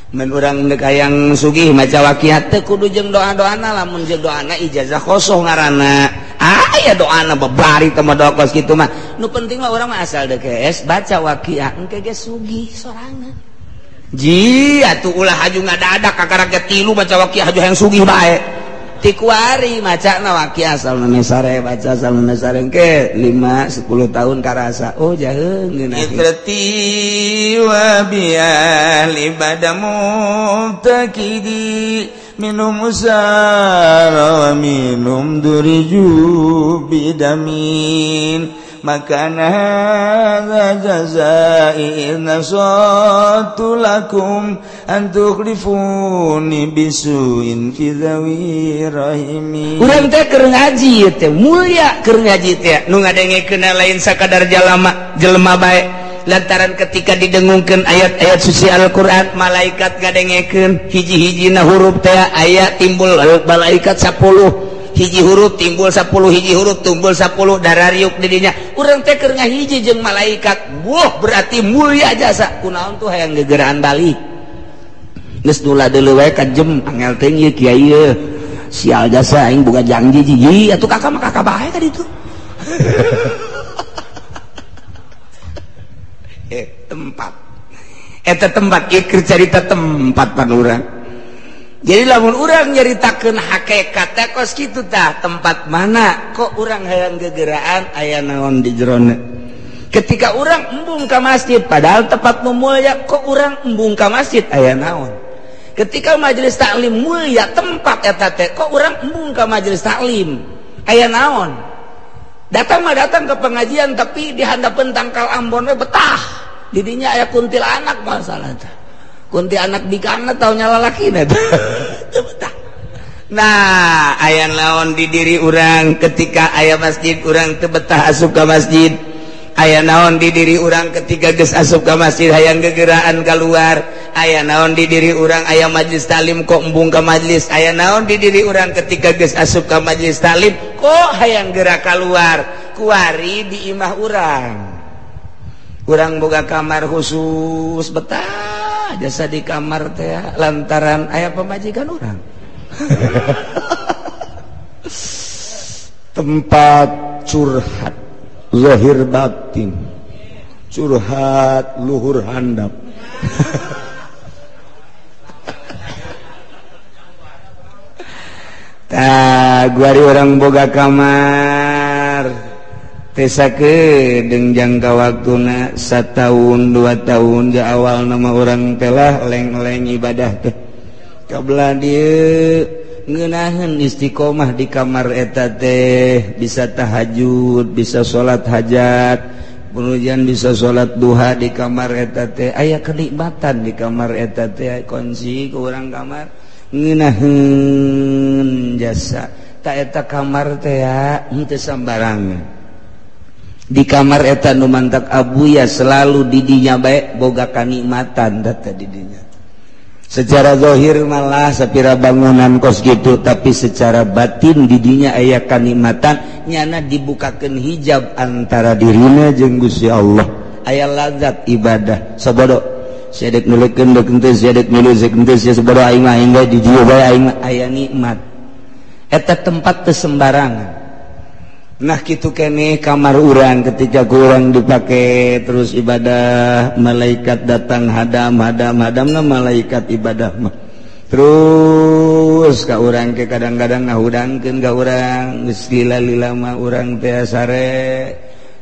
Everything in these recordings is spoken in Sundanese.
Mun urang deuk hayang sugih maca waqiah teu kudu jeung doa-doana, lamun jeung doana ijazah khosoh ngaranna. Aya doana babari teh mah doa kos kitu mah. Nu penting mah urang mah asal deuk hees baca waqiah engke ge sugih sorangan. Ji atuh ulah haju ngadadak kakara ge tilu maca waqiah haju hayang sugih bae. Ti kuari macana waqiah asal sare baca asal sare engke 5 10 tahun karasa oh jaheung ngeunah. Itrati wa bi'ali badamu takidi minum usara wa minum duriju bidamin makana hadza jazai nasatu lakum an tukhlifuni bisuin fi dhawi rahimi. Urang teh keur ngaji teh mulia, keur ngaji teh nu ngadengekeun lain sakadar jalama jelema bae, lantaran ketika didengungkeun ayat-ayat suci Al-Qur'an malaikat ngadengekeun hiji-hijina huruf teh aya timbul malaikat 10 hiji huruf timbul 10 hiji huruf timbul 10 darariuk didinya. Urang teh keur ngahiji jeung malaikat, buah berarti mulia jasa. Kunaon tuh hayang gegeraan balik geus nula deuleu wae ka jem angel teh ieu kiai ieu sial jasa aing boga janji jiji atuh kakak mah kakak bae ka ditu. Tempat eta tempat ieu keur carita tempat pan urang. Jadi lamun urang nyaritakeun hakikat teh kos kitu tah, tempat mana kok urang hayang gegeraan aya naon di jerona. Ketika urang embung ka masjid padahal tempat nu mulia, kok urang embung ka masjid aya naon. Ketika majelis taklim mulia tempat eta teh, kok urang embung ka majelis taklim aya naon. Datang mah datang ke pengajian tapi di handapeun tangkal ambon we betah. Didinya aya kuntilanak masalah teh. Kunti anak bikangna tau nyala lalakina teu betah. Nah, aya naon di diri urang ketika aya masjid urang teu betah asup ka masjid. Aya naon di diri urang ketika geus asup ka masjid hayang gegeraan keluar. Aya naon di diri urang aya majelis taklim kok embung ka majelis. Aya naon di diri urang ketika geus asup ka majelis taklim kok hayang gerak keluar. Kuari di imah urang. Urang boga kamar khusus betah jasa di kamar teh lantaran aya pemajikan urang. Tempat curhat zahir batin, curhat luhur handap. Tah guari urang boga kamar tesa kedeng jangka waktuna 1 tahun 2 tahun di awal nama orang telah leng-leng ibadah teh kabelah dieu ngeunaheun istiqomah di kamar eta teh, bisa tahajud, bisa salat hajat, kemudian bisa salat duha di kamar eta teh, aya kenikmatan di kamar eta teh, kunci ke urang kamar ngeunaheun jasa ta eta kamar teh henteu sambarangan. Di kamar eta nu mantak abuya selalu didinya bae boga kanikmatan data didinya. Secara zahir malah sapira bangunan kos gitu, tapi secara batin didinya aya kanikmatan nyana dibukakeun hijab antara dirina jeung Gusti Allah. Aya lazat ibadah sabodo sia deuk nuleukeun deuk henteu sia deuk nulis deuk henteu sia sabodo aing mah aing di dieu bae aing mah aya nikmat. Eta tempat teu sembarangan. Nah kitu keneh kamar urang ketika kurang dipakai terus ibadah, malaikat datang hadam hadam hadamna malaikat ibadah mah. Terus ka urang ke kadang-kadang ngahudangkeun ka urang geus lila-lila mah urang teh sare.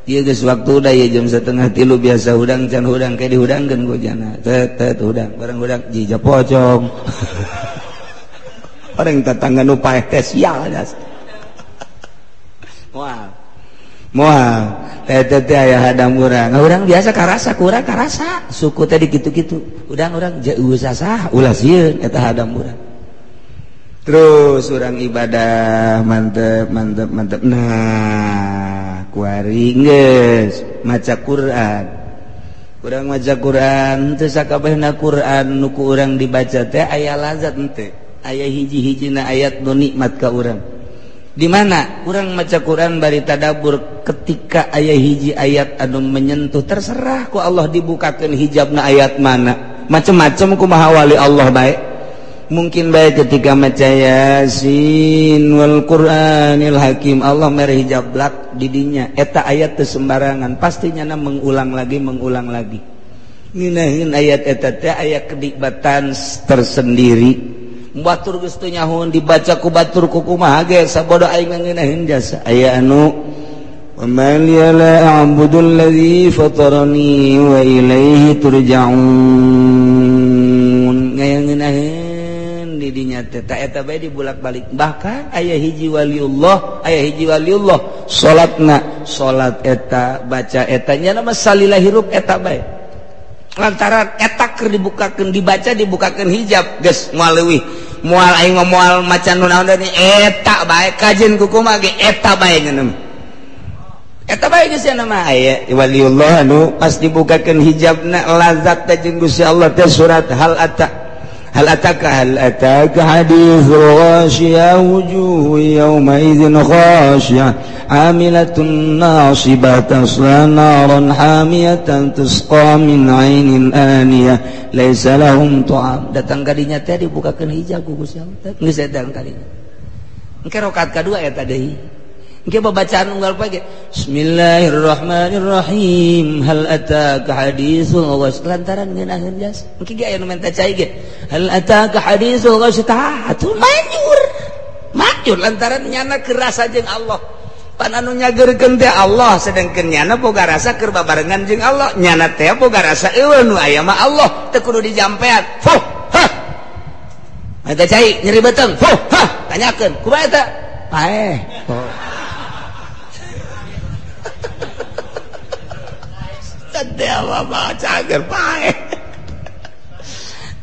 Ieu geus waktu da ieu jam 2:30 biasa hudang can hudang ke dihudangkeun ku jana. Tet tet hudang bareng hudang jija pocong. Orang tetangga nu paeh teh sial jas. Moal. Moal. Teh teh aya hadam urang. Urang biasa karasa, kurang karasa. Suku teh dikitu-kitu. Udang urang jauh sasah ulah sieun eta hadam urang. Terus urang ibadah mantep mantep mantep. Nah, kuari geus maca Quran. Urang maca Quran teu sakabehna Quran nu ku urang dibaca teh aya lazat henteu. Aya hiji-hijina ayat nu nikmat ka urang. Di mana urang maca Quran bari tadabbur ketika aya hiji ayat anu menyentuh, terserah ku Allah dibukakeun hijabna ayat mana. Macem-macem kumaha wali Allah bae. Mungkin bae ketika maca Yasin wal Qur'anil Hakim Allah mere hijablak di dinya. Eta ayat teu sembarangan, pasti nyana mengulang lagi, mengulang lagi. Ngeunaheun ayat eta teh aya kenikmatan tersendiri. Batur geus teu nyahoeun dibaca ku batur ku kumaha ge sabodo aing ngeunaheun jasa. Aya anu wa man la a'budu allazi fatarani wa ilaihi turja'un. Ngeunaheun di dinya teh ta eta bae dibulak-balik. Bahkan aya hiji waliullah, aya hiji waliullah salatna salat eta baca eta nya mah salila hirup eta bae. Lantaran eta keur dibukakeun dibaca dibukakeun hijab geus moal leuwih moal aing moal maca nu naon deui eta bae kajeun ku kumaha ge eta bae ngeuneuh eta bae geus nya mah aya waliullah anu pas dibukakeun hijabna lazat teh jeung Gusti Allah teh surat hal ata hal ataka haditsul ghasyiyah wujuhu yawma idzin khasyiyah amilatun nasibah tasla naran hamiyatan tusqa min ainin aniyah laisa lahum ta'am. Datang kadinya teh dibukakeun hijab ku Gusti Allah geus datang kadinya engke rakaat kadua eta deui engke babacaan unggal pagi Bismillahirrahmanirrahim hal ataka haditsul ghasyiyah lantaran ngeunaheun jas engke ge aya nu menta cai ge hal ataka haditsul ghasyiyah tah atuh manjur manjur lantaran nyana kerasa jeung Allah. Pan anu nyageurkeun teh Allah sedengkeun nyana boga rasa keur babarengan jeung Allah nyana teh boga rasa eueuh nu aya mah Allah teu kudu dijampeat. Fuh hah menta cai nyeri beuteung fuh hah tanyakeun kumaha eta paeh. Dewa cager pae.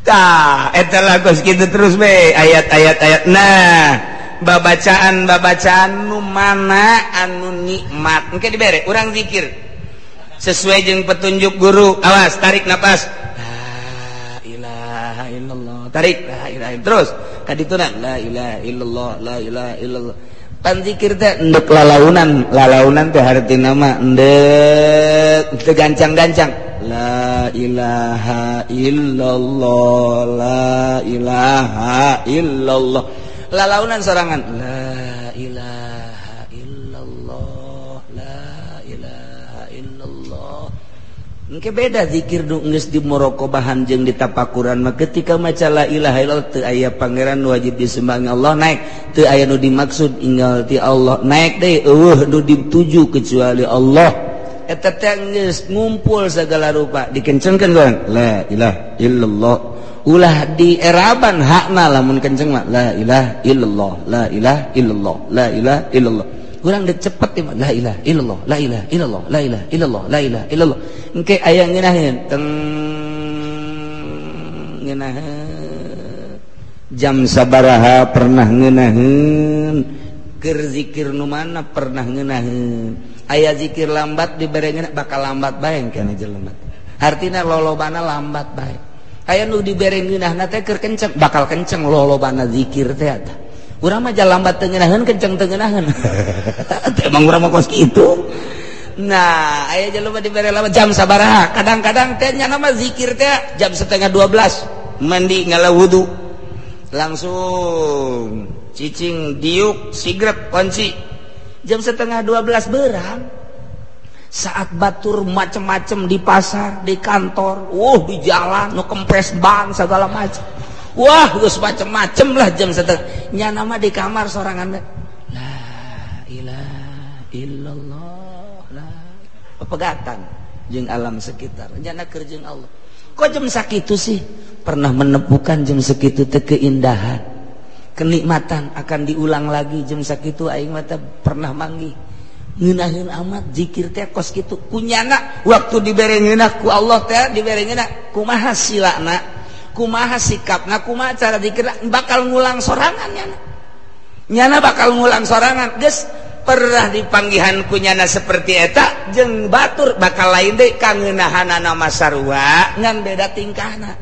Tah eta lagu kitu terus be ayat-ayat ayat. Nah, babacaan-babacaan nu mana anu nikmat. Engke dibere urang zikir sesuai jeung petunjuk guru. Awas tarik napas. La ilaha illallah. Tarik la ilaha terus kadituna la ilaha illallah la ilaha illallah. Pan zikir teh endek lalaunan, lalaunan teh hartina mah endek teu gancang-gancang. La ilaha illallah, la ilaha illallah. Lalaunan sorangan la ilaha illallah, la ilaha illallah. Engke beda zikir nu geus di muraqabahan jeung di tapakuran mah ketika maca la ilaha illallah teu aya pangeran wajib disembah Allah naik, teu aya nu dimaksud inggal ti Allah naik deui eueuh nu dituju kecuali Allah. Eta teh geus ngumpul segala rupa dikencengkeun urang la ilaha illallah. Ulah dieraban hakna lamun kenceng mah la ilaha illallah, la ilaha illallah, la ilaha illallah. Urang deuk cepet mah la ilaha illallah, la ilaha illallah, la ilaha illallah, la ilaha illallah. Engke aya ngeunaheun teng ngeunaheun jam sabaraha pernah ngeunaheun keur zikir nu mana pernah ngeunaheun aya zikir lambat dibere ngeunah bakal lambat bae kana jelema hartina lolobana lambat bae aya nu dibere ngeunahna teh keur kenceng bakal kenceng lolobana zikir teh eta. Urang mah lambat teu ngeunaheun kenceng teu ngeunaheun. Emang urang mah kos kitu. Nah, aya jelema dibere lama jam sabaraha. Kadang-kadang teh nya mah zikir teh jam 11:30 mandi ngala wudu. Langsung cicing diuk sigrek kunci. Jam 11:30 berang. Saat batur macem-macem di pasar, di kantor, di jalan, nu kempes ban segala macem. Wah, geus macem-macem lah jam setengah. Nyana mah di kamar sorangan. La ilaha illallah. La pepegatan jeung alam sekitar. Nyana keur jeung Allah. Kok jam sakitu sih? Pernah menemukan jam sekitu teh keindahan, kenikmatan akan diulang lagi jam sakitu aing mah teh pernah manggih. Ngeunaheun amat zikir teh kos kitu. Kunyana waktu dibere ngeunah ku Allah teh dibere ngeunah kumaha silana? Kumaha sikapna, kumaha cara zikir bakal ngulang sorangan nyana. Nyana bakal ngulang sorangan. Geus pernah dipanggihan ku nyana seperti eta jeung batur bakal lain deui kangeunahanana mah sarua ngan beda tingkahna.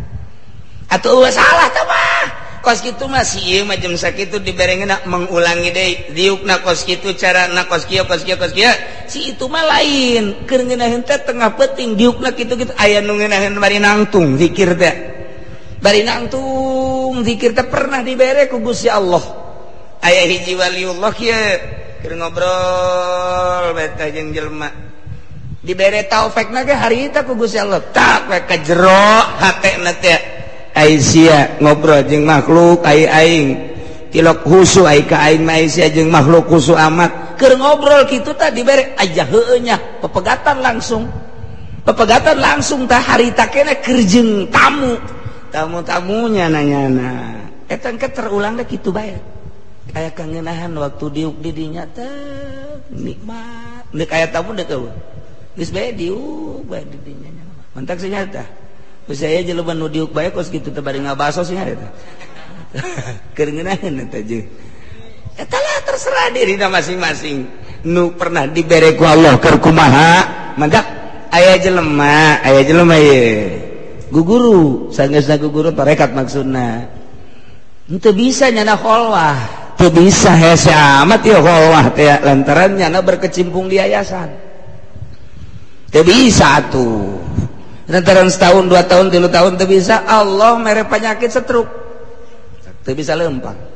Atuh eueuh salah teh mah. Kos kitu mah si ieu mah jam sakitu diberengeuna mengulangi deui diukna kos kitu carana kos kieu kos kieu kos kieu. Si itu mah lain keur ngeunaheun teh tengah peuting diukna kitu-kitu aya nu ngeunaheun bari nangtung zikir teh. Bari nangtung zikir teh pernah dibere ku Gusti Allah. Aya hiji waliullah kieu keur ngobrol beta jeung jelema. Dibere taufik na ge harita ku Gusti Allah. Tak we ka jero hatena teh. Ai sia ngobrol jeung makhluk ai aing. Tilok husu ai ka aing mah sia jeung makhluk husu amat. Keur ngobrol kitu tah dibere aja heueuh nya pepegatan langsung. Pepegatan langsung tah harita keneh keur jeung tamu. Tamu-tamunya nanyana eta engke terulang deh kitu bae aya kangenahan waktu diuk di dinya teh nikmat deuk aya tamu deuk eueuh geus bae diuk bae di dinya mantak sih nyata geus aya jelema nu diuk bae kos kitu teh bari ngabaso sih eta keur ngeunaheun eta jeung eta lah terserah dirina masing-masing nu pernah dibere ku Allah keur kumaha mantak aya jelema ye guguru sanggeusna guguru tarekat maksudna henteu bisa nyana kholwah teu bisa hese amat ieu kholwah teh lantaran nyana berkecimpung di yayasan teu bisa atuh lantaran setahun 2 tahun 3 tahun teu bisa Allah mere penyakit stroke teu bisa lempang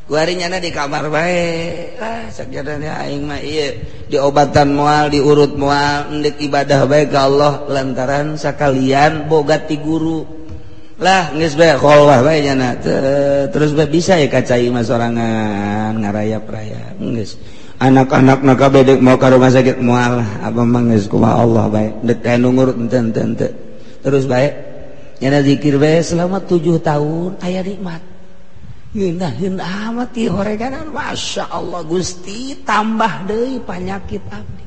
kuari nyana di kamar bae lah sakjadana aing mah ieu diobatan moal diurut moal endek ibadah bae ka Allah lantaran sakalian boga ti guru lah geus bae kholwah bae nyana terus bae bisa ya ka cai mah sorangan ngarayap-rayap geus anak-anak kabeh deuk mau ka rumah sakit moal abah mah geus kumaha Allah bae deuk anu ngurut henteu terus bae nyana zikir bae selama 7 tahun aya nikmat ngeunaheun amat ieu horeganan Masya Allah Gusti tambah deui panyakit abdi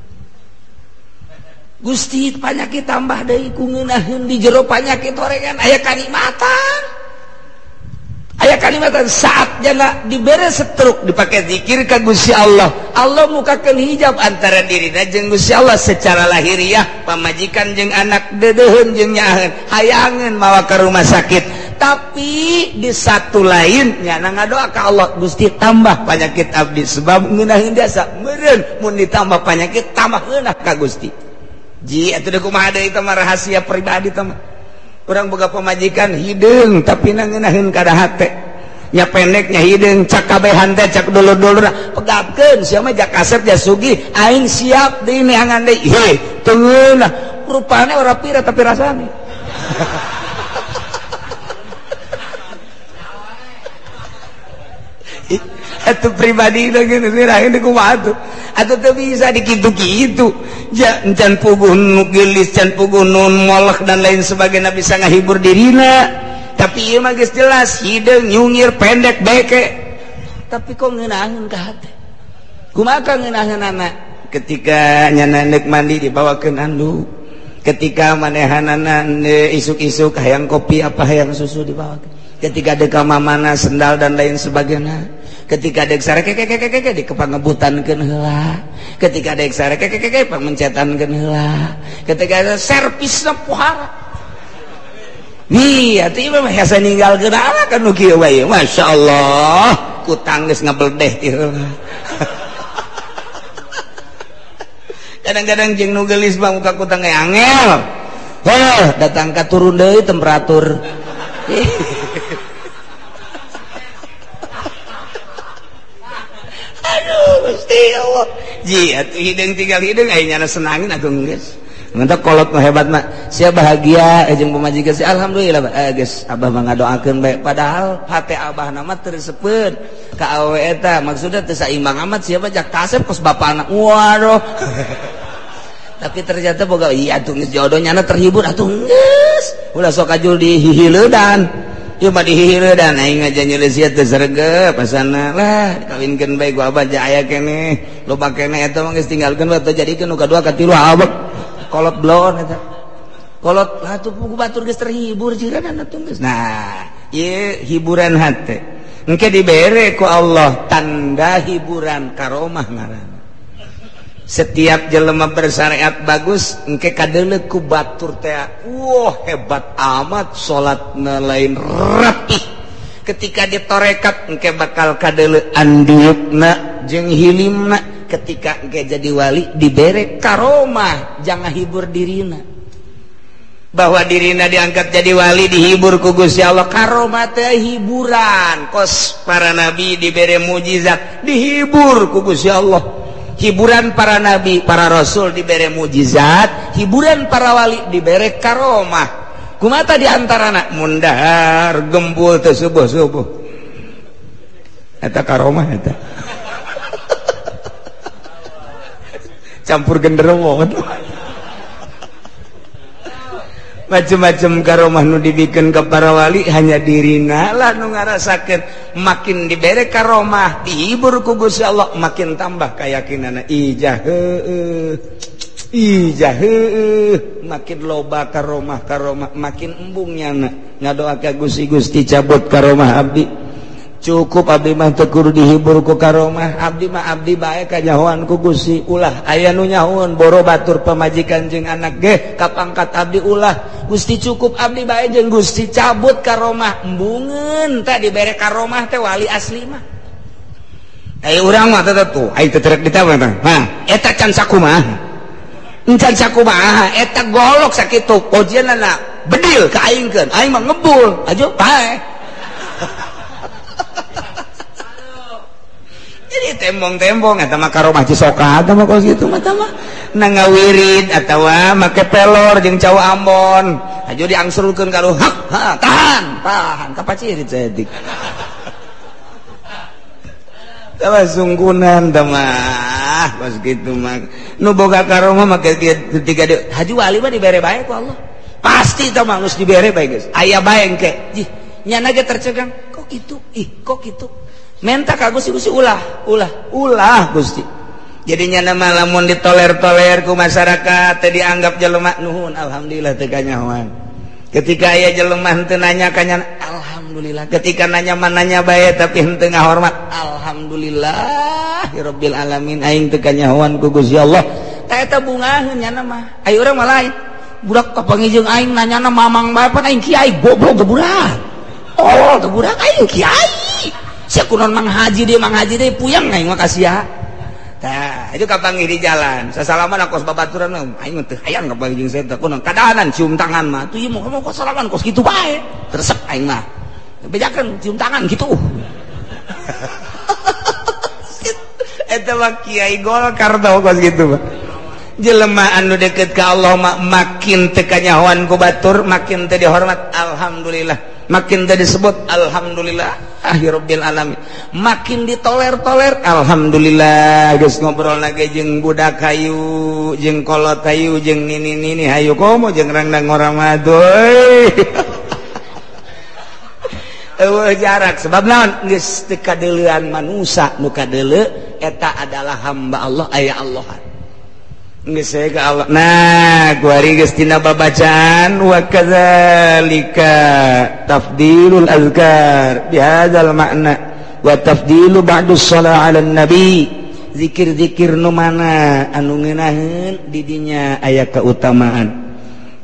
Gusti panyakit tambah deui ku ngeunaheun di jero panyakit horegan aya kanikmatan saat jana dibere stroke dipake zikir ka Gusti Allah Allah mukakeun hijab antara dirina jeung Gusti Allah secara lahiriah pamajikan jeung anak deudeuheun jeung nyaaheun hayangeun mawa ka rumah sakit tapi di satu lain nyana ngadoa ka Allah Gusti tambah penyakit abdi sebab ngeunaheun jasa meureun mun ditambah penyakit tambah ngeunah ka Gusti ji atuh deuk kumaha deui teh mah rahasia pribadi teh urang boga pamajikan hideung tapi na ngeunaheun kada hate nya pendeknya hideung cak kabehan teh cak dulur-dulurna pegatkeun sia mah jak kasep ja sugih aing siap deui neangan deui heh teu ngeunah rupane ora pira tapi rasane atuh pribadi ini kumaha tuh atuh teu bisa dikitu-kitu can puguh nu geulis can puguh nu molek dan lain sebagainya bisa ngahibur dirina tapi ieu mah geus jelas hideung nyungir pendek beke tapi kok ngeunaheun ka hate kumaha ka ngeunaheunana ketika nyana neuk mandi dibawakeun anduk ketika manehanana isuk-isuk hayang kopi apa hayang susu dibawakeun ketika deka mamana sendal dan lain sebagainya ketika dek sare keke di kepangebutankeun heula ketika dek sare keke pamencetankeun heula ketika servisna pohara nih atuh ieu mah hese ninggalkeun anak kan nu kieu wae masyaallah kutang geus ngabeldeh ti heula kadang-kadang jeung nu geulis mah muka kutang ge angel heuh datang ka turun deui temperatur aduh Gusti Allah ji atuh hideung tinggal hideung aya nyana senangin atuh geus mantap kolot mah hebat mah sia bahagia jeung pamajikan sia alhamdulillah geus abah mah ngadoakeun bae padahal hate abah na mah teu resepeun ka awewe eta maksudna teu saimbang amat sia mah jak kasep kos bapana waduh tapi ternyata boga iya atuh geus jodoh nyana terhibur atuh geus ulah sok kajul dihihileudan ieu mah dihihileudan aing aja nyeuleus sia teu sregep pasana lah dikawinkeun bae ku abah ja aya keneh loba keneh eta mah geus tinggalkeun bae teu jadikeun nu kadua katilu abek kolot bloon eta kolot lah atuh pugu batur geus terhibur jiran atuh geus nah ieu hiburan hate engke dibere ku Allah tanda hiburan karomah ngaranna setiap jelema bersyariat bagus engke kadeuleu ku batur teh wah hebat amat salatna lain rapih ketika ditorekat engke bakal kadeuleu andiukna jeung hilimna ketika engke jadi wali dibere karomah jangan hibur dirina Bahwa dirina diangkat jadi wali dihibur ku Gusti Allah. Karomah teh hiburan, kos para nabi dibere mujizat dihibur ku Gusti Allah. Hiburan para nabi, para rasul dibere mujizat, hiburan para wali dibere karomah. Kumata di antarana mundahar gembul teh subuh-subuh. Eta karomah eta. Campur genderuwo. Macem-macem karomah nu dibikin ke para wali hanya dirina lah nu ngarasakeun. Makin dibere karomah dihibur ku Gusti Allah, makin tambah keyakinanna. Ijah heueuh, ijah heueuh, makin loba karomah karomah makin embung nyana ngadoa ka Gusti, Gusti cabut karomah abdi. Cukup abdi mah teu kudu dihibur ku karomah, abdi mah abdi bae kanyahoan ku Gusti. Ulah aya nu nyahoan boro batur pamajikan jeung anak ge kapangkat abdi ulah. Gusti cukup abdi bae jeung Gusti cabut karomah. Embungeun teh dibere karomah teh wali asli mah. Ai urang mah teh tuh, ai teu terek ditambah teh. Hah, eta can sakumaha? Encan sakumaha eta golok sakitu ojeunana bedil ka aingkeun, aing mah ngebul, ajo pae. Jadi tembong-tembong eta mah karomah Cisoka eta mah kos kitu mah tah mah na ngawirid atawa make pelor jeung cau Ambon aja diangsurkeun ka hak ha tahan tahan kapacirit saeutik tah mah sunggunan tah mah kos kitu mah nu boga karomah make ketika haji wali mah dibere bae ku Allah pasti tah mah geus dibere bae geus aya bae engke jih nyana ge tercegang kok kitu ih kok kitu menta ka Gusti, Gusti ulah ulah ulah Gusti. Jadinya nama lamun ditoler-toler ku masyarakat teh dianggap jelema nuhun alhamdulillah teu kanyahoan. Ketika aya jelema henteu nanya ka nyana alhamdulillah, ketika nanya mah nanya bae tapi henteu ngahormat alhamdulillah rabbil alamin aing teu kanyahoan ku Gusti Allah. Tah eta bungaheun nyana mah. Ayo urang mah lain. Budak kapanggih jeung aing nanyana mamang bae pan aing kiai goblok teu budak. Oh, teu budak aing kiai. Sia kunaon Mang Haji deui, Mang Haji deui puyeng aing mah ka sia. Tah, itu kapanggih di jalan. Sasalaman kos babaturan aing teu hayang kapanggih jeung saya teh kunaon kadahanan cium tangan mah. Tuh ieu mah kos salaman kos kitu bae. Resep aing mah. Bejakeun cium tangan kitu. Eta mah kiai Golkar tau kos kitu mah. Jelema anu deket ka Allah mah makin teu kanyahoan ku batur, makin teu dihormat alhamdulillah. Makin teu disebut alhamdulillah rabbil alamin, makin ditoler-toler alhamdulillah. Geus ngobrol lagi jeung budak hayu, jeung kolot hayu, jeung nini-nini hayu komo jeung rangdang ngorama euy. Eueuh jarak sebab naon geus teu kadeuleuan manusa nu kadeuleu eta adalah hamba Allah aya Allah. Geus saya ka Allah. Nah, kuari geus tina babacaan wa kadzalika tafdilul azkar bihadzal makna wa tafdilu ba'du shalah 'alan nabi. Zikir-zikir nu mana anu ngeunaheun di dinya aya keutamaan.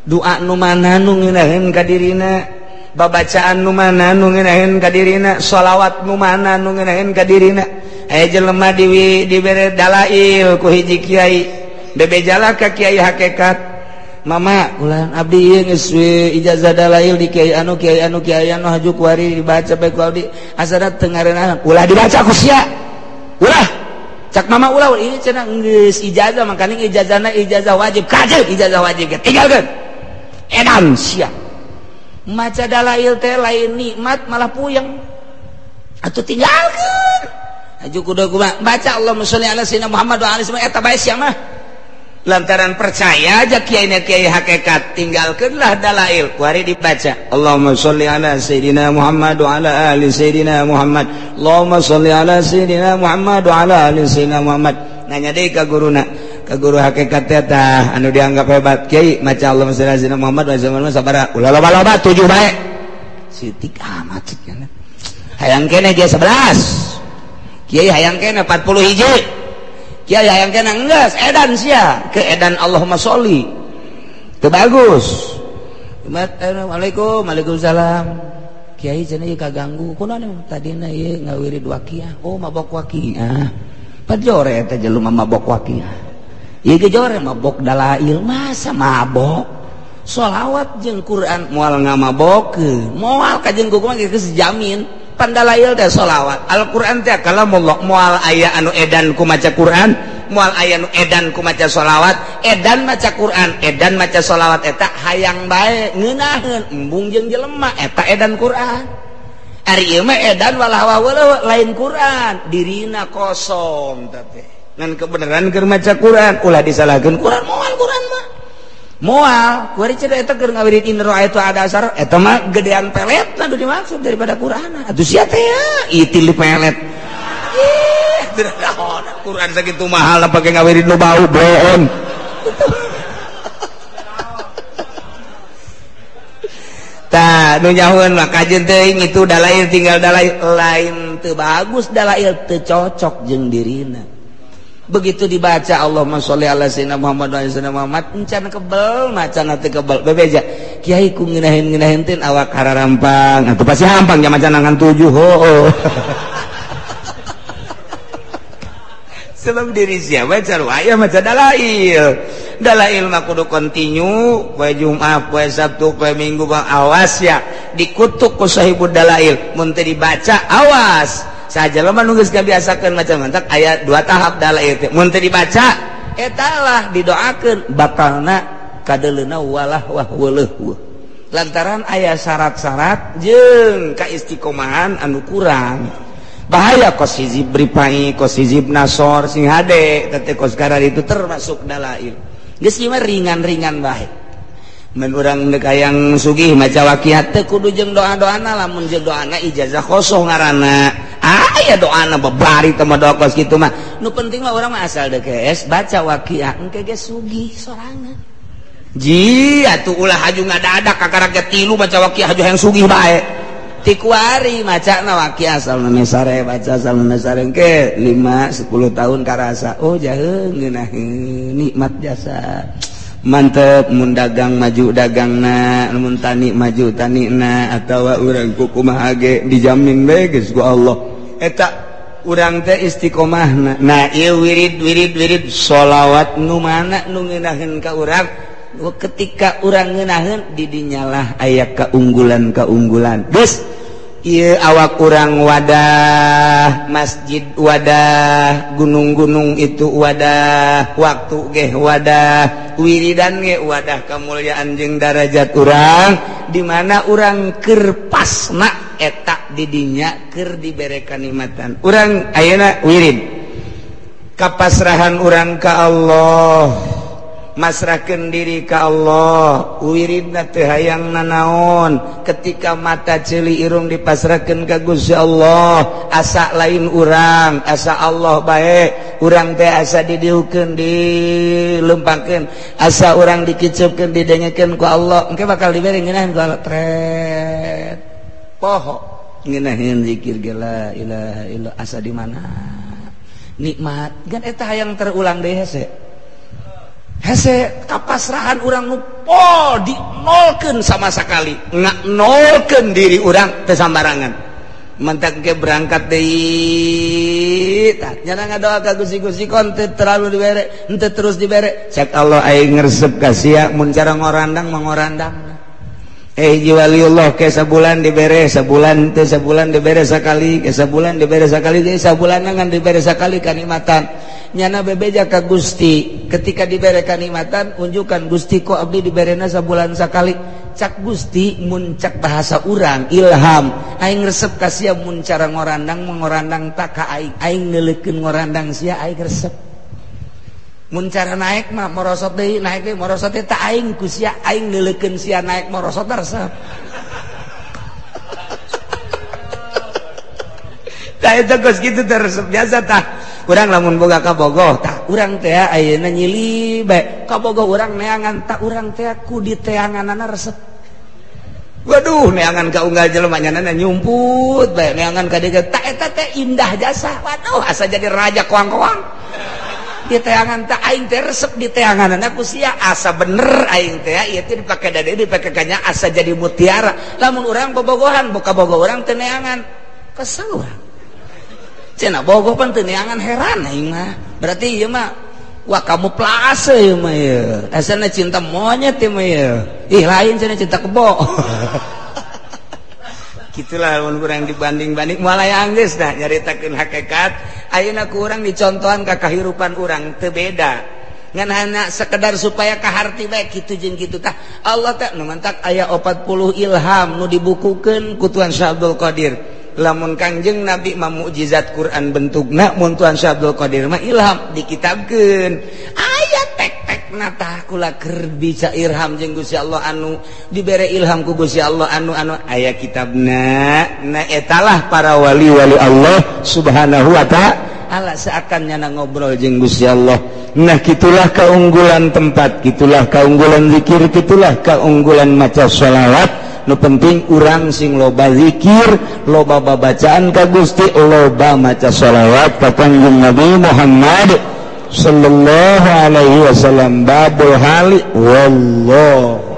Doa nu mana nu ngeunaheun ka dirina, babacaan nu mana nu ngeunaheun ka dirina, shalawat nu mana nu ngeunaheun ka dirina. Aya jelema dibere dalail ku hiji kiai, bebejala ka kiai hakikat. Mama ulah abdi ieu geus we ijazah dalail di kiai anu kiai anu kiai anu haju kuari dibaca bae ku abdi asana teu ngareunah ulah dibaca ku sia. Ulah cak mama ulah ini cenah geus ijazah makaning ijazahna ijazah wajib kajeun ijazah wajib ge tinggalkeun edan sia. Maca dalail teh lain nikmat malah puyeng atuh tinggalkeun haju kudu kumaha baca Allahumma sholli ala sayyidina Muhammad wa alihi eta bae sia mah. Lantaran percaya aja kiai kiai hakikat tinggalkanlah dalail kuari dibaca Allahumma sholli ala sayyidina Muhammad wa ala ali sayyidina Muhammad Allahumma sholli ala sayyidina Muhammad wa ala ali sayyidina Muhammad. Nanya deui ka guruna, ka guru hakikat teh tah anu dianggap hebat kiai maca Allahumma sholli ala sayyidina Muhammad wa ala ali sabaraha ulah loba-loba 7 bae sitik amat cenah hayang keneh ge 11 kiai hayang keneh 40 hiji kiai hayang kena enggeus edan sia ke edan Allahumma sholli teu bagus. Assalamualaikum waalaikumsalam kiai cenah ieu kaganggu kunaon tadina ieu ngawirid waqiah oh mabok waqiah pajore eta jelema mabok waqiah ieu ge jore mabok dalail masa mabok Sholawat jeung Quran moal ngamabokeun, moal kajeun kumaha geus jamin. Pandalail teh sholawat, Al-Qur'an teh kalamullah, moal aya anu edan ku maca Quran, moal aya nu edan ku maca sholawat, edan maca Quran, edan maca sholawat eta hayang bae ngeunaheun embung jeung jelema eta edan Quran. Ari ieu mah edan walah walah lain Quran, dirina kosong teh. Ngan kebenaran keur maca Quran ulah disalahkeun Quran, moal Quran mah. Moal, kuari cenah eta keur ngawirid in ra'aitu ada asar eta mah gedean pelet nu dimaksud daripada Quran. Atuh sia teh ya, itil di pelet. Ih, teu naon Quran sakitu mahal pake ngawirid nu bau bohong. Tah nu nyahueun mah kajeun teuing itu dalail tinggal dalail lain teu bagus dalail teu cocok jeung dirina. Begitu dibaca Allahumma sholli ala sayyidina Muhammad wa ala sayyidina Muhammad encan kebel macana teu kebel bebeja kiai ku ngeunaheun-ngeunaheun teh awak hararampang atuh pasti hampang nya maca ngan 7 hooh. Sebab diri siapa aya maca dalail. Dalail mah kudu kontinu poe Jumat, poe Sabtu, poe Minggu bang awas ya dikutuk ku sahibud dalail mun teu dibaca awas. Saja lemah nu geus kabiasakeun macam mantak aya dua tahap dalail teh mun teu dibaca eta lah didoakeun bakalna kadeleuna walah wah weuleuh lantaran aya syarat-syarat jeung kaistiqomahan anu kurang. Bahaya kos hizib ripai, kos hizib nasor sing hade teh kos karar itu termasuk dalail. Geus ieu mah ringan-ringan bae. Mun urang deuk hayang sugih maca waqiat teh kudu jeung doa-doana lamun jeung doana ijazah khosoh ngaranna. Aya doana bebari teh mah doa kos kitu mah. Nu penting mah urang mah asal deuk geus baca waqiat engke ge sugih sorangan. Ji atuh ulah haju ngadadak kakara ge tilu maca waqiat haju hayang sugih bae. Ti kuari macana waqiat asal sare baca asal sare engke 5 10 tahun karasa oh jaheung ngeunaheun nikmat jasa. Mantep mun dagang maju dagangna, mun tani maju tanina atawa urang kumaha ge dijamin bae geus ku Allah. Eta urang teh istiqomahna. Nah ieu wirid wirid wirid sholawat nu mana nu ngeunaheun ka urang ketika urang ngeunaheun di dinyalah aya keunggulan-keunggulan. Geus ieu awak urang wadah, masjid wadah, gunung-gunung itu wadah, waktu geh wadah, wiridan ge wadah kemuliaan jeung darajat urang di mana urang keur pasna eta di dinya keur dibere kanikmatan. Urang ayeuna wirid kapasrahan urang ka Allah, masrahkeun diri ka Allah, wiridna teu hayang nanaon ketika mata ceuli irung dipasrahkeun ka Gusti Allah, asa lain urang, asa Allah bae, urang teh asa didiukeun dilempangkeun, asa urang dikiceupkeun didengekeun ku Allah, engke bakal dibere ngeunaheun ku Allah tret poho ngeunaheun zikir ge la ilaha illallah asa di mana nikmat gan eta hayang terulang deui hese hese kapasrahan urang nu pol dinolkeun sama sekali nolkeun diri urang teu sambarangan mentak ge berangkat deui tah nya ngadoa ka Gusti-Gusti kon teu terlalu dibere henteu terus dibere cek Allah aing ngresep ka sia mun cara ngorandang mangorandang hiji waliullah ke sabulan dibere sabulan teu sabulan dibere sakali ke sabulan dibere sakali deui sabulan ngan dibere sakali kanikmatan nyana bebeja ka Gusti ketika dibere kanikmatan unjukan Gusti kok abdi diberena sabulan sakali cak Gusti mun cak bahasa urang ilham aing resep ka sia mun cara ngorandang mengorandang tak ka aing aing neuleukeun ngorandang sia aing resep mun cara naik mah morosot deui naik deui morosot teh tak aing ku sia aing neuleukeun sia naik morosot resep. Tah eta geus kitu teh resep biasa tah. Urang lamun boga kabogoh tah urang teh ayeuna nyili bae kabogoh urang neangan tah urang teh ku diteanganana resep. Waduh neangan ka unggal jelema nyanana nyumput bae neangan ka dieu tah eta teh indah jasa. Waduh asa jadi raja koang-koang. Di teangan teh aing teh resep di teanganana ku sia asa bener aing teh ieu teh dipake dade dipake kanya asa jadi mutiara. Lamun urang bobogohan boka bogoh urang teu neangan kesel urang. Cenah bogoh pan teu neangan heran aing mah. Berarti ieu mah Wah kamu plase ieu mah ieu. Asana cinta monyet ieu mah ieu. Ih lain cenah cinta kebo. Gitulah mun urang dibanding-banding moal aya anggeus dah nyaritakeun hakikat. Ayeuna ku urang dicontohan ka kahirupan urang teu beda. Ngan hanya sekedar supaya kaharti bae kitu jeung kitu tah. Allah teh nu mantak aya 40 ilham nu dibukukeun ku Tuan Syekh Abdul Qadir. Lamun Kangjeng Nabi mah mukjizat Quran bentukna, mun Tuan Syekh Abdul Qadir mah ilham dikitabkeun. Aya tek-tekna tah kula keur bisa ilham jeung Gusti Allah anu dibere ilham ku Gusti Allah anu anu aya kitabna. Nah etalah para wali-wali Allah Subhanahu wa ta'ala seakan nyana ngobrol jeung Gusti Allah. Nah gitulah keunggulan tempat, gitulah keunggulan zikir, gitulah keunggulan maca sholawat. Nu penting urang sing loba zikir, loba babacaan ka Gusti, loba maca sholawat ka Kangjeng Nabi Muhammad sallallahu alaihi wasallam. Babul hali wallahu